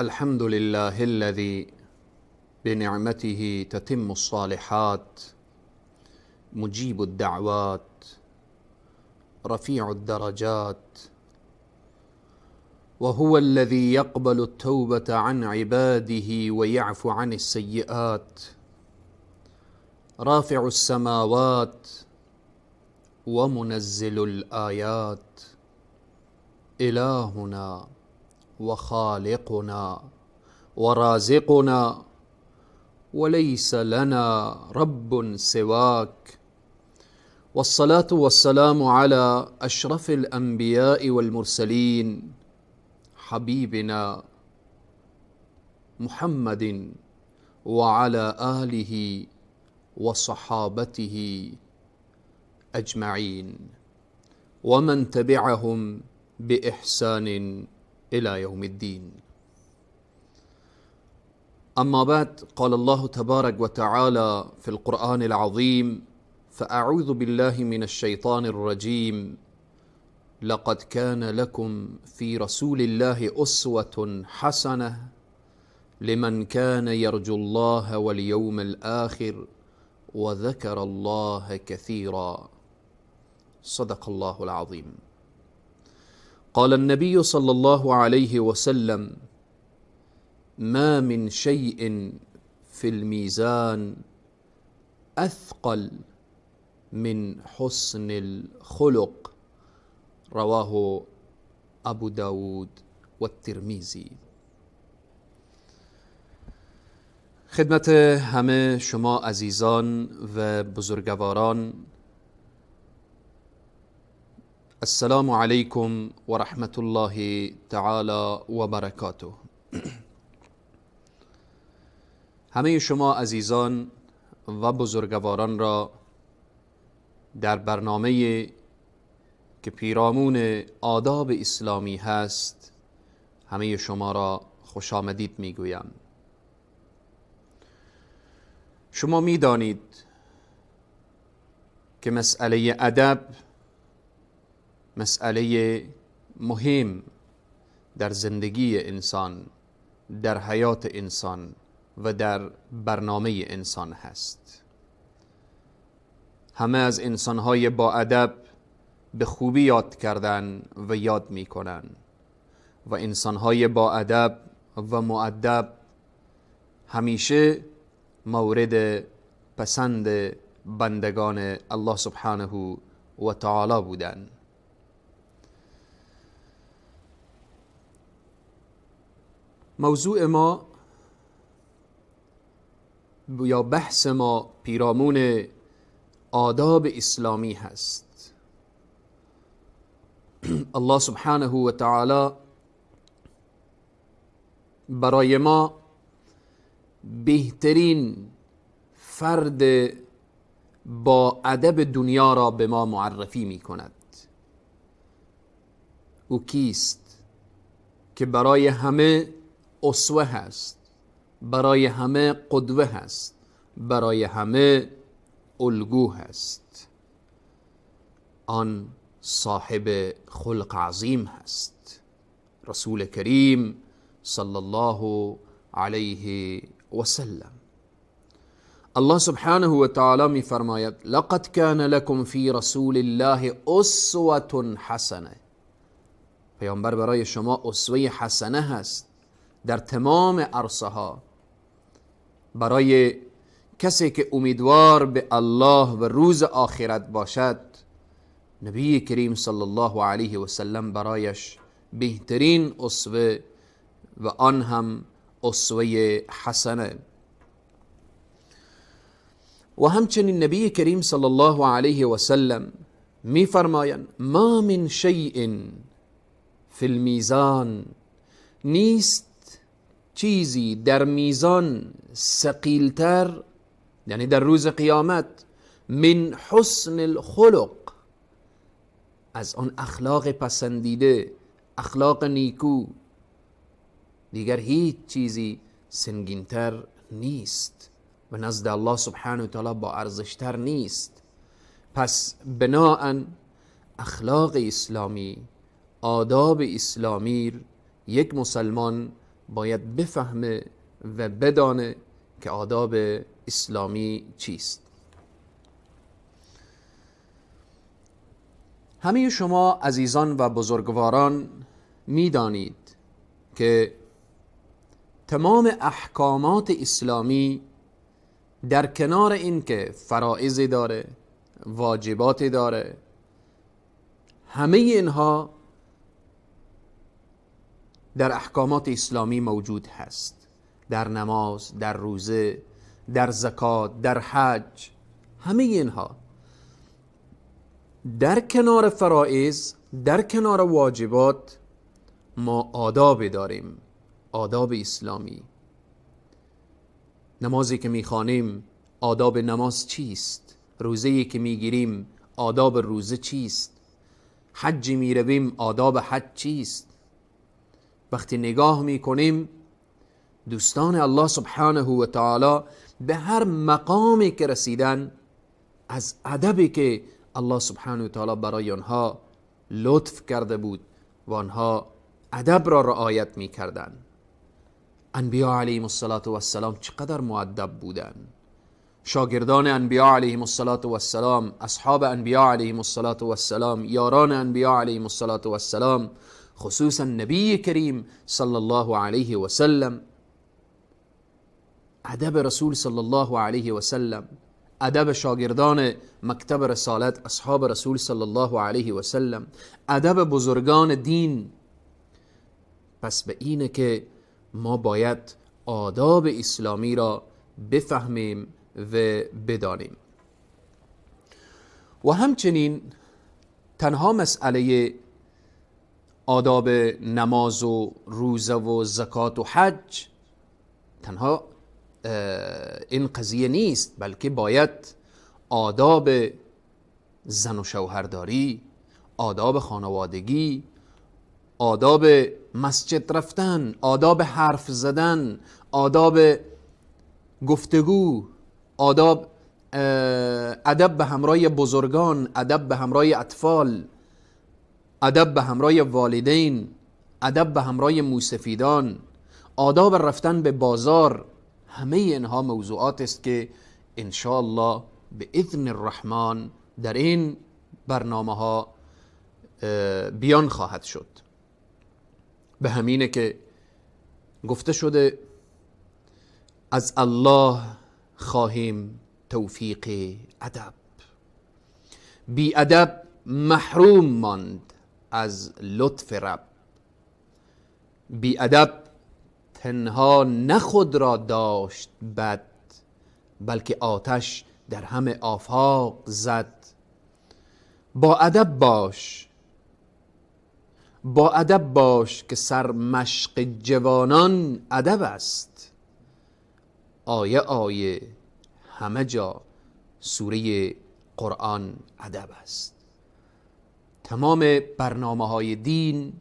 الحمد لله الذي بنعمته تتم الصالحات، مجيب الدعوات، رفيع الدرجات، وهو الذي يقبل التوبة عن عباده ويعفو عن السيئات، رافع السماوات ومنزل الآيات، إلهنا وخالقنا ورازقنا، وليس لنا رب سواك، والصلاة والسلام على أشرف الأنبياء والمرسلين، حبيبنا محمد وعلى آله وصحابته أجمعين ومن تبعهم بإحسان إلى يوم الدين. أما بعد، قال الله تبارك وتعالى في القرآن العظيم: فأعوذ بالله من الشيطان الرجيم، لقد كان لكم في رسول الله أسوة حسنة لمن كان يرجو الله واليوم الآخر وذكر الله كثيرا. صدق الله العظيم. قال النبي صلى الله عليه وسلم: ما من شيء في الميزان أثقل من حسن الخلق. رواه أبو داود والترمذی. خدمت همه شما عزیزان و بزرگواران، السلام علیکم و رحمت الله تعالی و برکاته. همه شما عزیزان و بزرگواران را در برنامه که پیرامون آداب اسلامی هست همه شما را خوش آمدید میگویم. شما میدانید که مسئله ادب مسئله مهم در زندگی انسان، در حیات انسان و در برنامه انسان هست. همه از انسانهای با ادب به خوبی یاد کردن و یاد میکنن و انسانهای با ادب و مؤدب همیشه مورد پسند بندگان الله سبحانه و تعالی بودن. موضوع ما یا بحث ما پیرامون آداب اسلامی هست. الله سبحانه و تعالی برای ما بهترین فرد با ادب دنیا را به ما معرفی می کند. او کیست که برای همه اسوه هست، برای همه قدوه هست، برای همه الگو هست؟ آن صاحب خلق عظیم هست، رسول کریم صلی الله علیه و سلم. الله سبحانه و تعالی می فرماید: لقد كان لكم في رسول الله اسوة حسنه. پیامبر برای شما اسوه حسنه هست در تمام عرصه ها. برای کسی که امیدوار به الله و روز آخرت باشد، نبی کریم صلی الله علیه و سلم برایش بهترین اسوه و آن هم اسوه حسنه. و همچنین نبی کریم صلی الله علیه و سلم می فرمایند: ما من شیء فی المیزان، نیست چیزی در میزان ثقیلتر، یعنی در روز قیامت، من حسن الخلق، از آن اخلاق پسندیده، اخلاق نیکو، دیگر هیچ چیزی سنگینتر نیست و نزد الله سبحانه و تعالی با ارزشتر نیست. پس بناءً اخلاق اسلامی، آداب اسلامی یک مسلمان باید بفهمه و بدانه که آداب اسلامی چیست. همه شما عزیزان و بزرگواران میدانید که تمام احکامات اسلامی در کنار این که فرائض داره، واجبات داره، همه اینها در احکامات اسلامی موجود هست. در نماز، در روزه، در زکات، در حج، همه اینها در کنار فرائض، در کنار واجبات ما آداب داریم، آداب اسلامی. نمازی که میخوانیم آداب نماز چیست؟ روزه‌ای که میگیریم آداب روزه چیست؟ حج میرویم آداب حج چیست؟ وقتی نگاه میکنیم دوستان الله سبحانه و تعالی به هر مقامی که رسیدن از ادبی که الله سبحانه و تعالی برای آنها لطف کرده بود و آنها ادب را رعایت میکردن. انبیا علیهم الصلاة والسلام چقدر مؤدب بودند. شاگردان انبیا علیهم الصلاة والسلام، اصحاب انبیا علیهم الصلاة والسلام، یاران انبیا علیهم الصلاة والسلام، خصوصا نبی کریم صلی الله علیه و سلم، ادب رسول صلی الله علیه و سلم، ادب شاگردان مکتب رسالت اصحاب رسول صلی الله علیه و سلم، ادب بزرگان دین. پس به اینه که ما باید آداب اسلامی را بفهمیم و بدانیم. و همچنین تنها مسئله آداب نماز و روزه و زکات و حج تنها این قضیه نیست، بلکه باید آداب زن و شوهرداری، آداب خانوادگی، آداب مسجد رفتن، آداب حرف زدن، آداب گفتگو، آداب ادب به همراه بزرگان، ادب به همراه اطفال، ادب به همراه والدین، ادب به همراه موسفیدان، آداب رفتن به بازار، همه اینها موضوعات است که انشاءالله به اذن الرحمن در این برنامه ها بیان خواهد شد. به همینه که گفته شده از الله خواهیم توفیق ادب. بی ادب محروم ماند از لطف رب. بی ادب تنها نه خود را داشت بد، بلکه آتش در همه آفاق زد. با ادب باش، با ادب باش که سرمشق جوانان ادب است. آیه آیه همه جا سوره قرآن ادب است. تمام برنامه های دین،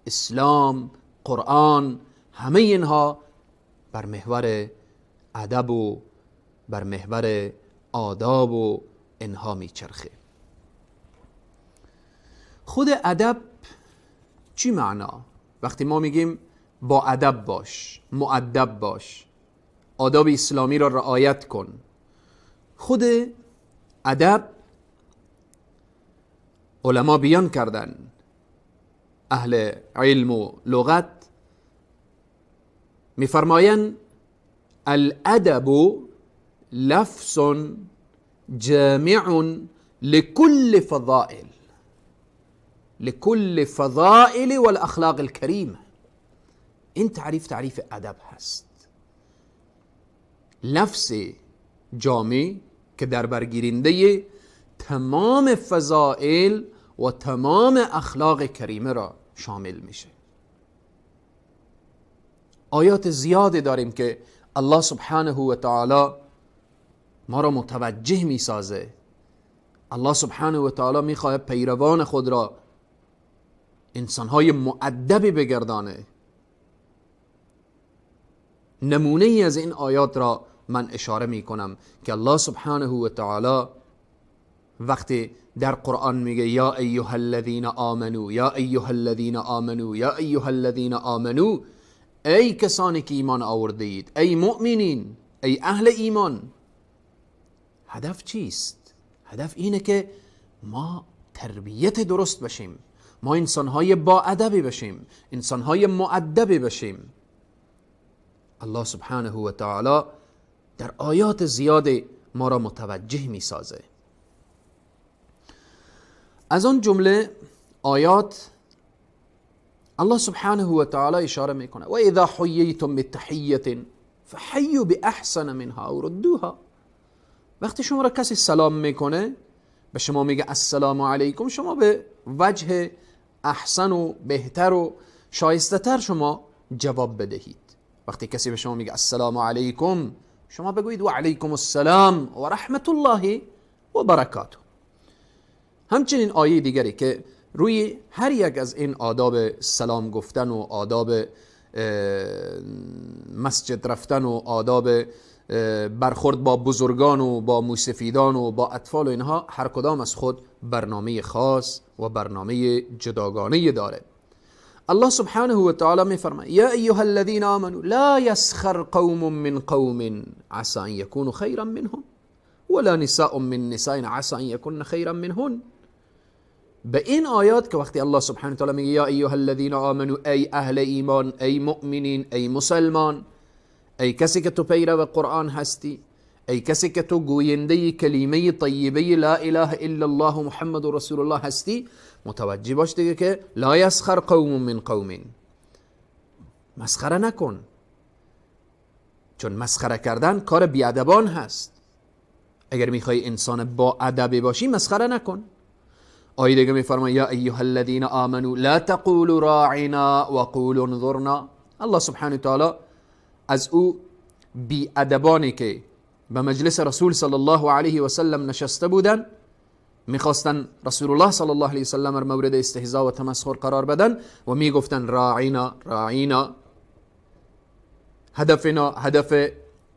اسلام، قرآن، همه اینها بر محور ادب و بر محور آداب و اینها میچرخه. خود ادب چی معنا؟ وقتی ما میگیم با ادب باش، مؤدب باش، آداب اسلامی را رعایت کن، خود ادب علما بیان کردن، اهل علم و لغت میفرمایند الادب لفظ جامع لكل فضائل، لكل فضائل والاخلاق الكريمه. این تعریف تعریف ادب هست. لفظ جامع که در برگیرنده تمام فضائل و تمام اخلاق کریمه را شامل میشه. آیات زیادی داریم که الله سبحانه و تعالی ما را متوجه میسازه. الله سبحانه و تعالی میخواد پیروان خود را انسانهای مؤدبی بگردانه. نمونه ای از این آیات را من اشاره میکنم که الله سبحانه و تعالی وقتی در قرآن میگه یا ایها الذین آمنو، یا ایها الذین آمنو، یا ایها الذین آمنو، ای کسانی که ایمان آورده اید، ای مؤمنین، ای اهل ایمان. هدف چیست؟ هدف اینه که ما تربیت درست بشیم، ما انسانهای با ادبی بشیم، انسانهای مؤدبی بشیم. الله سبحانه و تعالی در آیات زیاد ما را متوجه می سازه. از آن جمله آیات الله سبحانه و تعالی اشاره میکنه و اذا حییتم بتحیه فحیوا باحسن منها او ردوها. وقتی شما را کسی سلام میکنه، به شما میگه السلام علیکم، شما به وجه احسن و بهتر و شایسته تر شما جواب بدهید. وقتی کسی به شما میگه السلام علیکم، شما بگویید و علیکم السلام و رحمت الله و برکاته. همچنین آیه دیگری که روی هر یک از این آداب سلام گفتن و آداب مسجد رفتن و آداب برخورد با بزرگان و با موسفیدان و با اطفال و اینها، هر کدام از خود برنامه خاص و برنامه جداگانه داره. الله سبحانه و تعالی می فرماید یا ایها الذین آمنوا لا یسخر قوم من قوم عسى ان یکونوا خیرا منهم ولا نساء من نساء عسى ان یکن خیرا منهن. به این آیات که وقتی الله سبحانه و تعالی میگه یا ایها الذین آمنوا، ای اهل ایمان، ای مؤمنین، ای مسلمان، ای کسی که تو پیرو قرآن هستی، ای کسی که تو گوینده کلمه طیبه لا اله الا الله محمد رسول الله هستی، متوجه باش دیگه که لا یسخر قوم من قوم، مسخره نکن، چون مسخره کردن کار بیادبان هست. اگر میخوای انسان با ادبی باشی مسخره نکن. آیه دیگه میفرماید یا ایها الذین آمنوا لا تقولوا راعنا وقولوا انظرنا. الله سبحانه وتعالی از او بی ادبانی که به مجلس رسول صلی الله علیه و سلم نشسته بودن، میخواستن رسول الله صلی الله علیه و سلم را مورد استهزا و تمسخر قرار بدن و میگفتن راعینا راعینا، هدفنا هدف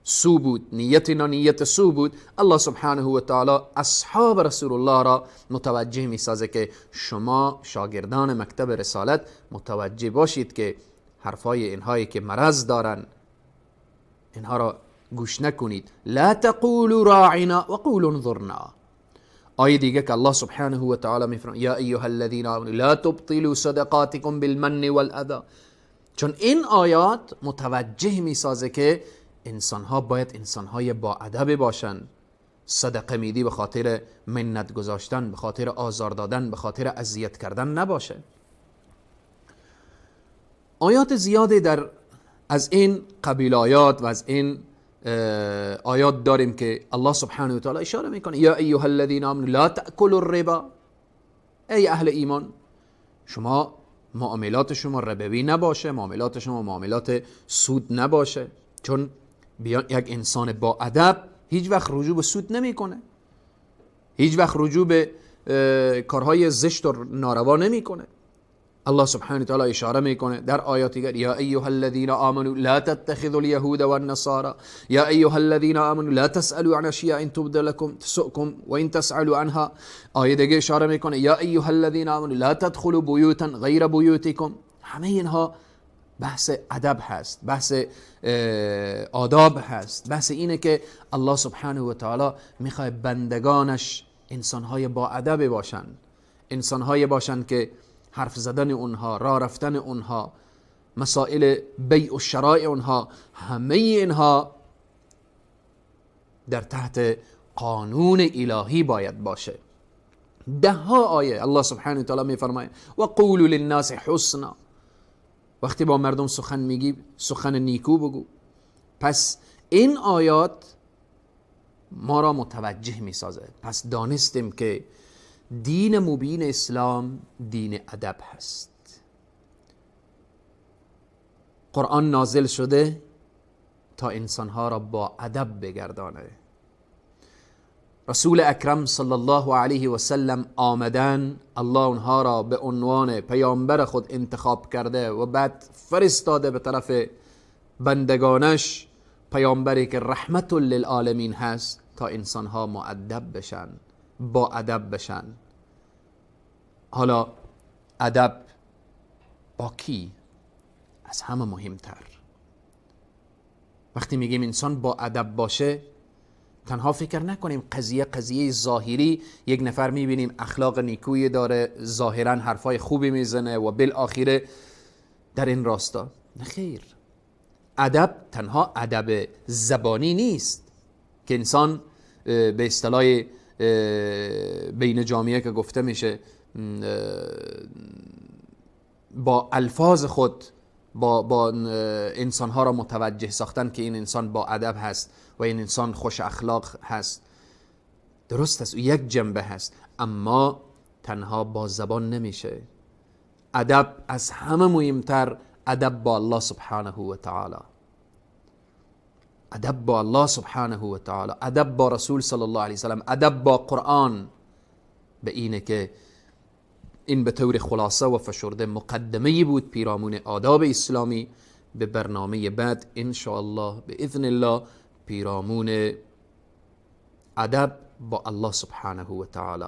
سو بود، نیتنا نیت سو بود. الله سبحانه و تعالی اصحاب رسول الله را متوجه میسازه که شما شاگردان مکتب رسالت متوجه باشید که حرفای اینهایی که مرض دارن اینها را گوش نکنید. لا تقولوا راعنا وقولوا انظرنا. آیه دیگه که الله سبحانه و تعالی میفرماید یا ایها الذین آمنوا لا تبطلوا صدقاتکم بالمن والأذى. چون این آیات متوجه میسازه که انسانها باید انسانهای با ادب باشن. صدقه میدی به خاطر منت گذاشتن، به خاطر آزار دادن، به خاطر اذیت کردن نباشه. آیات زیادی در از این قبیل آیات و از این آیات داریم که الله سبحانه و تعالی اشاره میکنه یا ایها الذین آمنوا لا تأکلوا الربا، ای اهل ایمان شما معاملات شما ربوی نباشه، معاملات شما معاملات سود نباشه، چون بیان یک انسان با ادب هیچ وقت رجوع به سود نمیکنه، هیچ وقت رجوع به کارهای زشت و ناروا نمیکنه. الله سبحانه وتعالی اشاره میکنه در آیات دیگر یا ایها الذین آمنوا لا تتخذوا اليهود والنصارى یا ایها الذین آمنوا لا تسألوا عن اشیاء تبد لكم تسؤكم وان تسألوا عنها. آیه دیگه اشاره میکنه یا ایها الذین آمنوا لا تدخلوا بیوتا غیر بیوتکم. همه اینها بحث ادب هست، بحث آداب هست، بحث اینه که الله سبحانه و تعالی میخواد بندگانش انسانهای با ادب باشن، انسانهای باشن که حرف زدن اونها، راه رفتن اونها، مسائل بیع و شراء اونها، همه اینها در تحت قانون الهی باید باشه. ده ها آیه الله سبحانه و تعالی میفرماید و قولوا للناس حسنا. وقتی با مردم سخن میگی سخن نیکو بگو. پس این آیات ما را متوجه میسازه. پس دانستیم که دین مبین اسلام دین ادب هست. قرآن نازل شده تا انسانها را با ادب بگردانه. رسول اکرم صلی الله علیه و سلم آمدن، الله اونها را به عنوان پیامبر خود انتخاب کرده و بعد فرستاده به طرف بندگانش، پیامبری که رحمت للعالمین هست، تا انسانها مؤدب بشن، با ادب بشن. حالا ادب با کی؟ از همه مهمتر. وقتی میگیم انسان با ادب باشه، تنها فکر نکنیم قضیه ظاهری. یک نفر میبینیم اخلاق نیکویی داره، ظاهرا حرفای خوبی میزنه و بالآخره در این راستا. نه خیر، ادب تنها ادب زبانی نیست که انسان به اصطلاح بین جامعه که گفته میشه با الفاظ خود با انسانها را متوجه ساختن که این انسان با ادب هست و این انسان خوش اخلاق هست. درست است، یک جنبه هست، اما تنها با زبان نمیشه. ادب از همه مهمتر ادب با الله سبحانه و تعالی، ادب با الله سبحانه و تعالی، ادب با رسول صلی الله علیه وسلم، ادب با قرآن. به اینه که این به طور خلاصه و فشرده مقدمه‌ای بود پیرامون آداب اسلامی. به برنامه بعد ان شاء الله باذن الله پیرامون ادب با الله سبحانه و تعالی،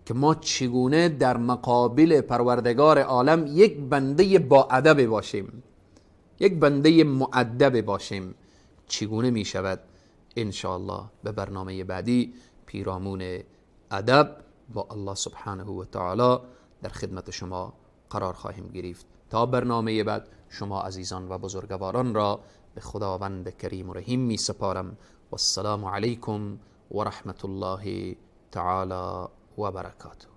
که ما چگونه در مقابل پروردگار عالم یک بنده با ادب باشیم، یک بنده مؤدب باشیم، چگونه می شود. ان شاء الله به برنامه بعدی پیرامون ادب با الله سبحانه و تعالی در خدمت شما قرار خواهیم گرفت. تا برنامه بعد شما عزیزان و بزرگواران را به خداوند کریم و رحیم می سپارم. والسلام علیکم و رحمت الله تعالی و برکاته.